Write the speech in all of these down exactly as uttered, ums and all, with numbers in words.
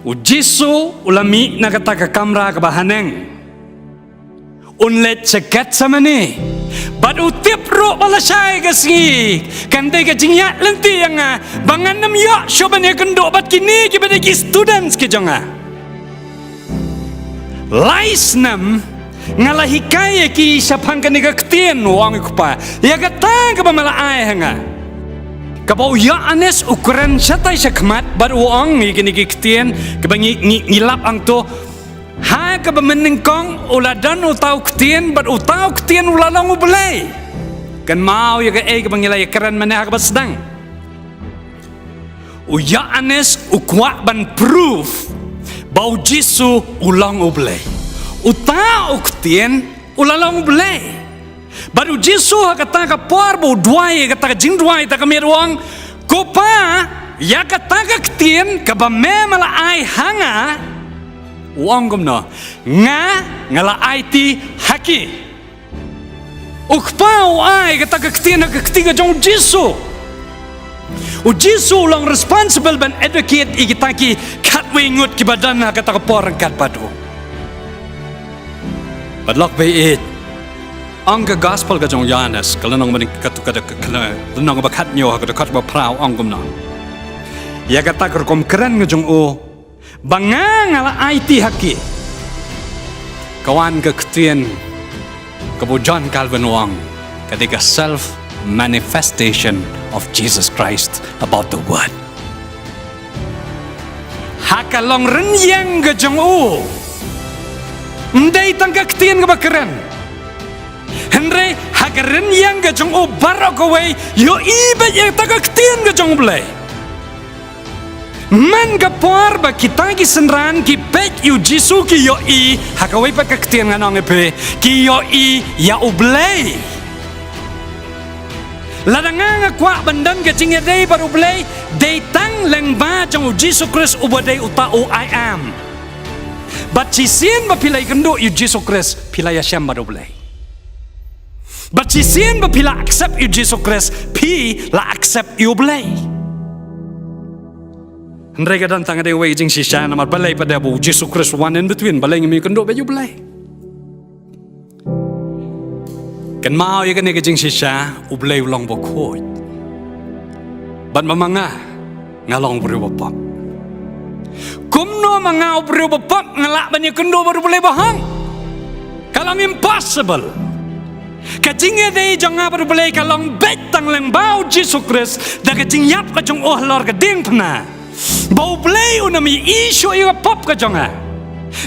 U Jisu u la mih na kata ka kamra kaba haneng. Un leit sha Gethsemane. Bad u tip ruh ba lashai ka sngi kan dei ka jingïaid lynti ïa nga ba ngan ym ïoh shuh ban ïakynduh bad kine kiba dei ki students ki jong nga. Lai snem nga la hikai ïa ki shaphang kane ka ktien, u ong u kpa, ïa kata kaba me la ai ha nga. Kaba u Ïoannis u kren shatai shakhmat bad u ong ïa kine ki ktien kaba ngi, ngi, ngi lap hangto. Ha kaba mynnyngkong u la don uta u ktien bad uta u ktien u la long u Blei. Kynmaw ïa kaei kaba ngi la ïakren mynne ha kaba sdang. U Ïoannis u kwah ban prove ba u Jisu u long u Blei. Uta u ktien u la long u Blei. Bad u Jisu ha kata ka por ba u duwai, kata ka jingduwai, ta ka miet u ong, ko Pa, ïa kata ka ktien kaba me me la ai ha nga. U ong kumno? Nga, nga la aiti ha ki. U kpa u ai kata ka ktien ha ka kti ka jong u Jisu. U Jisu u long responsible ban educate ïa kita ki khatwei ngut kiba don ha kata ka por ryngkat bad u. Bad lok ba ïeit, ong ka gospel ka jong u Ïoannis, ka lynnong ba nyngkong, ka tu ka da ka khyndai, lynnong ba khathynñiew ha ka dkhot ba phra u ong kumno. Ïa kata ka rukom kren ka jong u, ba nga nga la aiti ha ki. Ka wan ka ktien kaba u John Calvin u ong, ka dei ka self manifestation of Jesus Christ about the word. Ha ka long rynïeng ka jong u. Ym dei tang ka ktien kaba kren. Hynrei ha ka rynïeng ka jong u baroh kawei, ïohi beit ïa kata ka ktien ka jong u Blei. Man ka por ba kita ki synran ki peit ïa u Jisu ki ïohi, ha kawei pat ka ktien ngan ong ïa phi, ki ïohi ïa u Blei. Lada nga nga kwah ban don ka jingïadei bad u Blei, dei tang lyngba jong u Jisu Khrist uba dei uta u I am. Bad shisien ba phi la ïakynduh ïa u Jisu Khrist, phi la ïashem bad u Blei. Bad shisien ba phi la accept ïa u Jisu Khrist, phi la accept ïa u Blei. Hynrei ka don tang ka dei wei ka jingshisha namar balei pat da ba u Jisu Khrist u wan in between, balei ngim ïakynduh bad ïa u Blei. Kynmaw ïa kane ka jingshisha, u Blei u long bakhuid. Bad ma ma nga, nga long u briew bapop. Kumno ma nga u briew bapop nga lah ban ïakynduh bad u Blei bahang? Ka long impossible. Ka jingïadei jong nga bad u Blei ka long beit tang lyngba u Jisu Khrist da ka jingïap ka jong u halor ka diengphna. Ba u Blei un ym ïohi shuh ïa ka pop ka jong nga.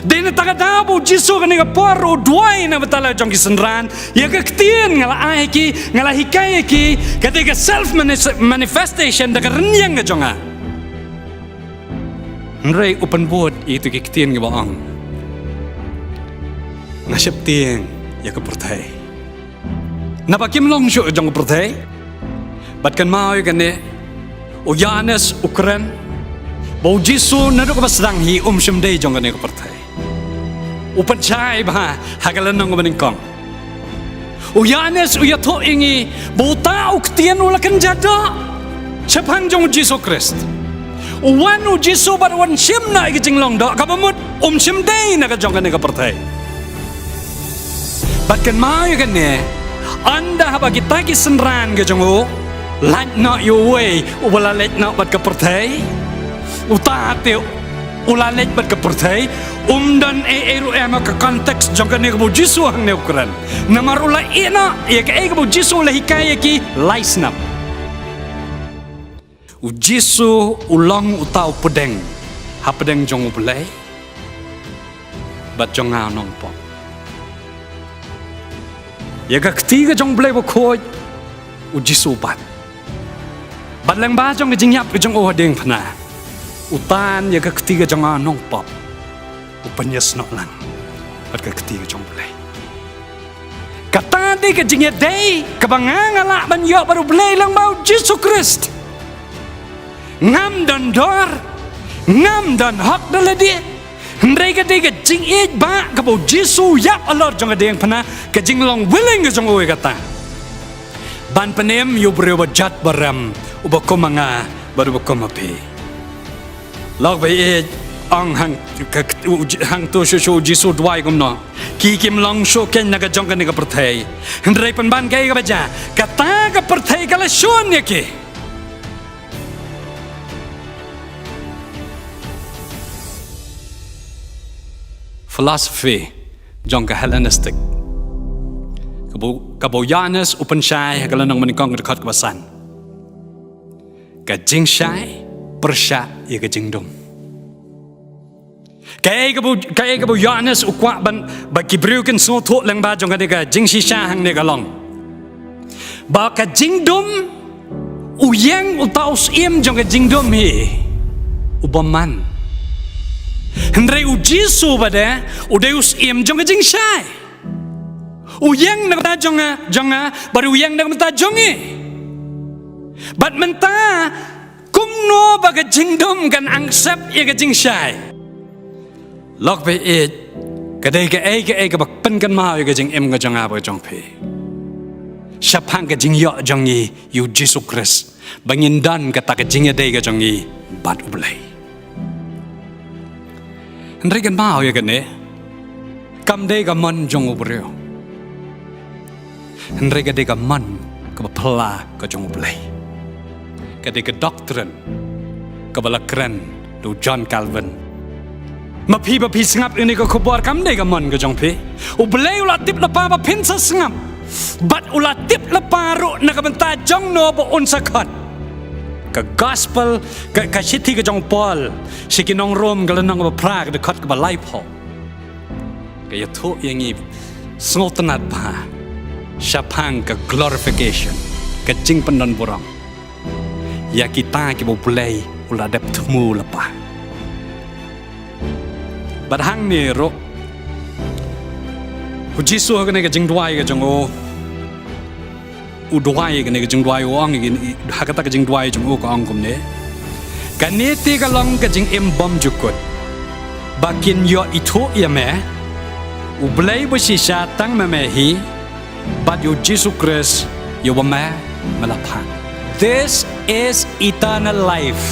Dei na kata ka daw ba u Jisu kane ka por u duwai na ka bynta la jong ki synran. Ïa ka ktien nga la ai ha ki, nga la hikai ha ki, ka dei ka self manis-, manifestation da ka rynïeng ka jong nga. Hynrei u pynbud ïa kito ki ktien kiba ong, nga sheptieng ïa ka pyrthei. Naba kim long shuh jong ka pyrthei. Bad kynmaw ïa kane, u Ïoannis u kren ba u Jisu naduh kaba sdang hi um shym dei jong kane ka pyrthei. U pynshai bha ha ka lynnong kaba nyngkong. U Ïoannis u ïathuh ïa ngi ba uta u ktien u la kynja doh shaphang jong u Jisu Khrist. U wan u Jisu bad u wan shim noh ïa ka jinglong doh kaba mut um shym dei na ka jong kane ka pyrthei. Bad kynmaw ïa kane, ynda haba kita ki synran ka jong u lait noh ïa uwei uba la leit noh bad ka pyrthei, uta te u la leit bad ka pyrthei, um don ei ei ruh em ha ka context jong kane kaba u Jisu hangne u kren. Namar u la ïeh noh ïa kaei kaba u Jisu u la hikai ïa ki lai snem. U Jisu u long uta u pdeng hapdeng jong u Blei bad jong nga u nongpop. Ïa ka kti ka jong u Blei bakhuid u Jisu u bat. Bad lyngba jong ka jingïap ka jong u ha diengphna, u tan ïa ka kti ka jong nga u nongpop, u pynïasnoh lang bad ka kti ka jong u Blei. Kata dei ka jingïadei kaba nga nga lah ban ïoh bad u Blei lyngba u Jisu Khrist. Ngam don dor, ngam don hok da lade. Hynrei ka dei ka jingïeit ba kaba u Jisu u ïap halor jong ka diengphna, ka jinglong willing ka jong u ïa kata. Ban pynim ïa u briew ba jot ba rem, uba kum ma nga bad uba kum ma phi. Lok ba ïeit, Ong hang, ka, u, hangto shuh shuh u Jisu u duwai kumno. Ki kim long shuh kein na ka jong kane ka pyrthei. Hynrei pynban kaei kaba jia. Kata ka pyrthei ka la shun ïa ki. Philosophy jong ka Hellenistic. Kaba u, kaba u Ïoannis u pynshai ha ka lynnong banyngkong ka dkhot kaba san. Ka jingshai pyrshah ïa ka jingdum. Kaei kaba u, kaei kaba u Ïoannis u kwah ban, ba ki briew kin sngewthuh lyngba jong kane ka jingshisha hangne ka long ba ka jingdum, u ïeng uta u syiem jong ka jingdum hi u bymman. Hynrei u Jisu bad eh u dei u syiem jong ka jingshai. U ïeng na ka bynta jong nga, jong nga, bad u ïeng na ka bynta jong ngi. Bad mynta, kumno ba ka jingdum kan accept ïa ka jingshai? Lok phi ïeit, ka dei kaei kaei kaba pynkynmaw ïa ka jingim ka jong nga bad jong phi. Shaphang ka jingïoh jong ngi ïa u Jisu Khrist. Ba ngin don kata ka jingïadei ka jong ngi bad u Blei. Hynrei kynmaw ïa kane, kam dei ka mon jong u briew. Hynrei ka dei ka mon kaba phylla ka jong u Blei. Ka dei ka doctrine kaba la kren da u John Calvin. Ma phi ba phi sngap ïa kane ka khubor kam dei ka mon ka jong phi. U Blei u la tip lypa ba phin sa sngap. Bad u la tip lypa ruh na ka bynta jong no ba un sa khot. Ka gospel, ka, ka shithi ka jong Paul sha ki nong Rom ka lynnong kaba phra ka dkhot kaba laiphew. Ka ïathuh ïa ngi sngewtynnat bha shaphang ka glorification, ka jingpyndonburom ïa kita kiba u Blei u la dep thmu lypa. Bad hangne ruh u Jisu ha kane ka jingduwai ka jong u, u duwai kane ka jingduwai u ong, ha kata ka jingduwai jong u ka ong kumne. Kane te ka long ka jingim bymjukut ba kin ïoh ithuh ïa me u Blei ba shisha tang ma me hi, bad ïa u Jisu Khrist ïa uba me me la phah. This is eternal life.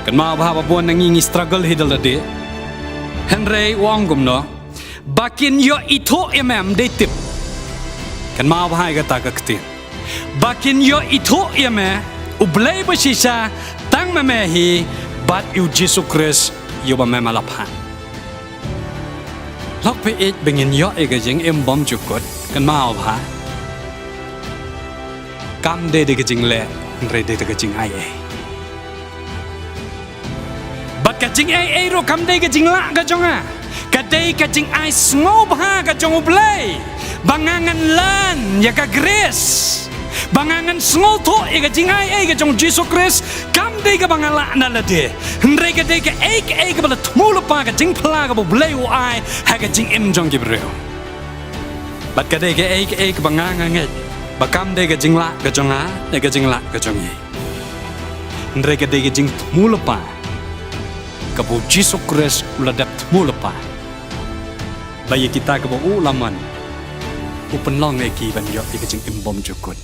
Kynmaw bha ba bun na ngi ngi struggle hi da lade. Hynrei u ong kumno. Ba kin ïoh ithuh ïa me, ym dei tip. Kynmaw bha ïa kata ka ktien. Ba kin ïoh ithuh ïa me u Blei ba shisha tang ma me hi, bad ïa u Jisu Khrist ïa uba me me la phah. Lok phi ïeit ba ngin ïoh ïa ka jingim bymjukut, kynmaw bha. Kam dei da ka jingleh, hynrei dei da ka jingai ei. Bad ka jingai ei ruh kam dei ka jinglah ka jong nga. Ka dei ka jingai sngewbha ka jong u Blei ba nga ngan learn ïa ka grace. Ba nga ngan sngewthuh ïa ka jingai ei ka jong u Jisu Khrist. Kam dei kaba nga lah na lade. Hynrei ka dei kaei kaei kaba la thmu lypa, ka jingphylla kaba u Blei u ai ha ka jingim jong ki briew. Bad ka dei kaei kaei kaba nga nga ngeit ba kam dei ka jinglah ka jong nga ne ka jinglah ka jong ngi. Hynrei ka dei ka jingthmu lypa kaba u Jisu Khrist u la dep thmu lypa. Ba ïa kita kaba u la mon, u pynlong ïa ki ban ïoh ïa ka jingim bymjukut.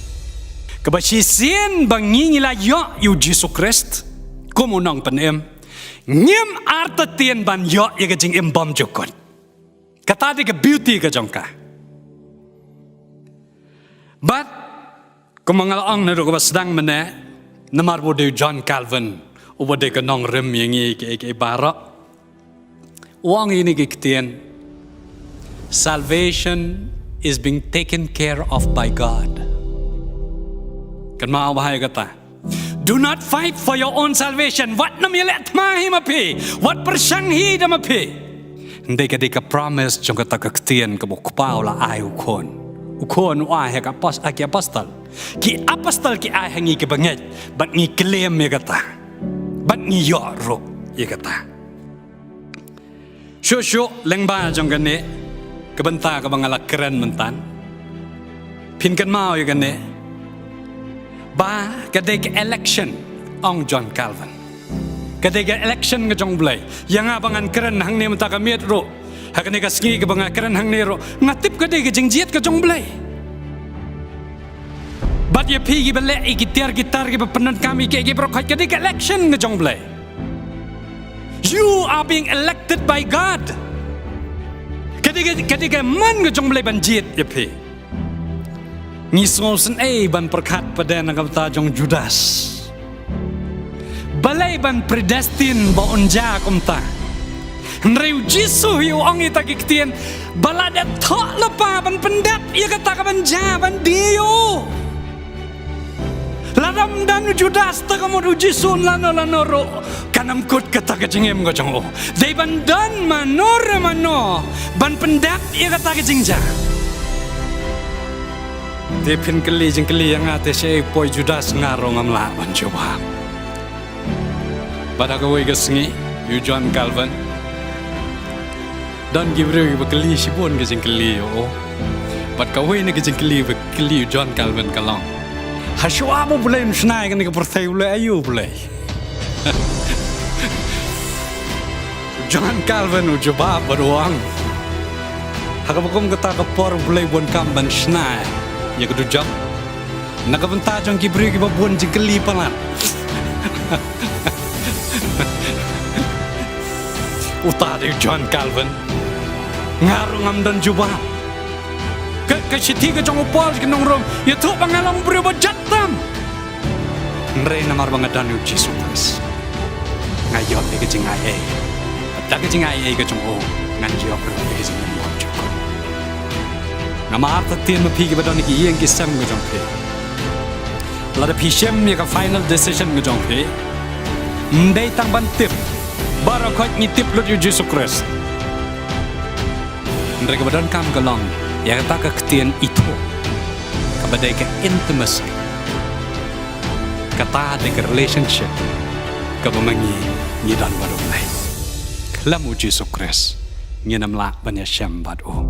Kaba shisien ba ngi ngi la ïoh ïa u Jisu Khrist kum u nongpynim, ngim artatien ban ïoh ïa ka jingim bymjukut. Kata dei ka beauty ka jong ka. Bad kumba nga la ong naduh kaba sdang mynne, namar ba u dei u John Calvin uba dei ka nongrim ïa ngi kiei kiei baroh. U ong ïa ngi ki ktien, salvation is being taken care of by God. Kynmaw bha ïa kata. Do not fight for your own salvation. Wat nym ïaleh thma hi ma phi. Wat pyrshang hi da ma phi. Hynrei ka dei ka promise jong kata ka ktien kaba u Kpa u la ai u Khun. U Khun u ai ha ka apos-, ha ki apostol. Ki apostol ki ai ha ngi kiba ngeit. Bad ngi claim ïa kata. Bad ngi ïoh ruh ïa kata. Shuh shuh lyngba jong kane ka bynta kaba nga la kren mynta. Phin kynmaw ïa kane. Ba ka dei ka election, ong John Calvin. Ka dei ka election ka jong u Blei. Ïa nga ba ngan kren hangne mynta ka miet ruh. Ha kane ka sngi kaba nga kren hangne ruh, nga tip ka dei ka jingjied ka jong u Blei. Bad ïa phi kiba leh ïa ki tiar ki tar kiba pyndonkam ïa ki, ïa ki baroh khoit, ka dei ka election ka jong u Blei. You are being elected by God. Ka dei ka, ka dei ka mon ka jong U Blei ban jied ïa phi. Ngi sngewsynei ban pyrkhat pat na ka bynta jong u Judas. Balei ban predestine ba un jia kumta? Hynrei u Jisu hi u ong ïa kita ki ktien ba lada thoh lypa ban pyndep ïa kata ka ban jia ban die ïa u. Lada ym don u Judas, te ka mut u Jisu lano lano ruh kan ym kut kata ka jingim ka jong u. Dei ban don mano re mano ban pyndep ïa kata ka jingjia. Te phin kylli jingkylli ïa nga, te shaei poi Judas? Nga ruh ngam lah ban jubab. Bad ha kawei ka sngi, ïa u John Calvin, don ki briew kiba kylli shibun ki jingkylli ïa u. Bad kawei na ki jingkylli ba kylli ïa u John Calvin ka long, hashuwa ba U Blei un shna ïa kane ka pyrthei, u leh aïu U Blei? U John Calvin u jubab bad u ong, ha kaba kum kata ka por U Blei u bun kam ban shna ïa ka dujok. Na ka bynta jong ki briew kiba bun jingkylli palat. Uta dei u John Calvin. Nga ruh ngam don jubab. Ka, ka shithi ka jong u Paul sha ki nong Rom, ïathuh ba nga long briew ba jot tam. Hynrei namar ba nga don ïa u Jisu Khrist, nga ïoh ïa ka jingaiei. Bad da ka jingaiei ka jong u, ngan ïoh ruh ïa ka jingim ba jukut. Nga mad ban ktien ma phi kiba don ha ki ïing ki sem ka jong phi. Lada phi shem ïa ka final decision ka jong phi, ym dei tang ban tip. Baroh khoit ngi tip lut ïa u Jisu Khrist. Hynrei kaba donkam ka long ïa kata ka ktien ithuh, kaba dei ka intimacy. Kata dei ka relationship kaba ma ngi ngi don bad U Blei. Khlem u Jisu Khrist ngin ym lah ban ïashem bad u.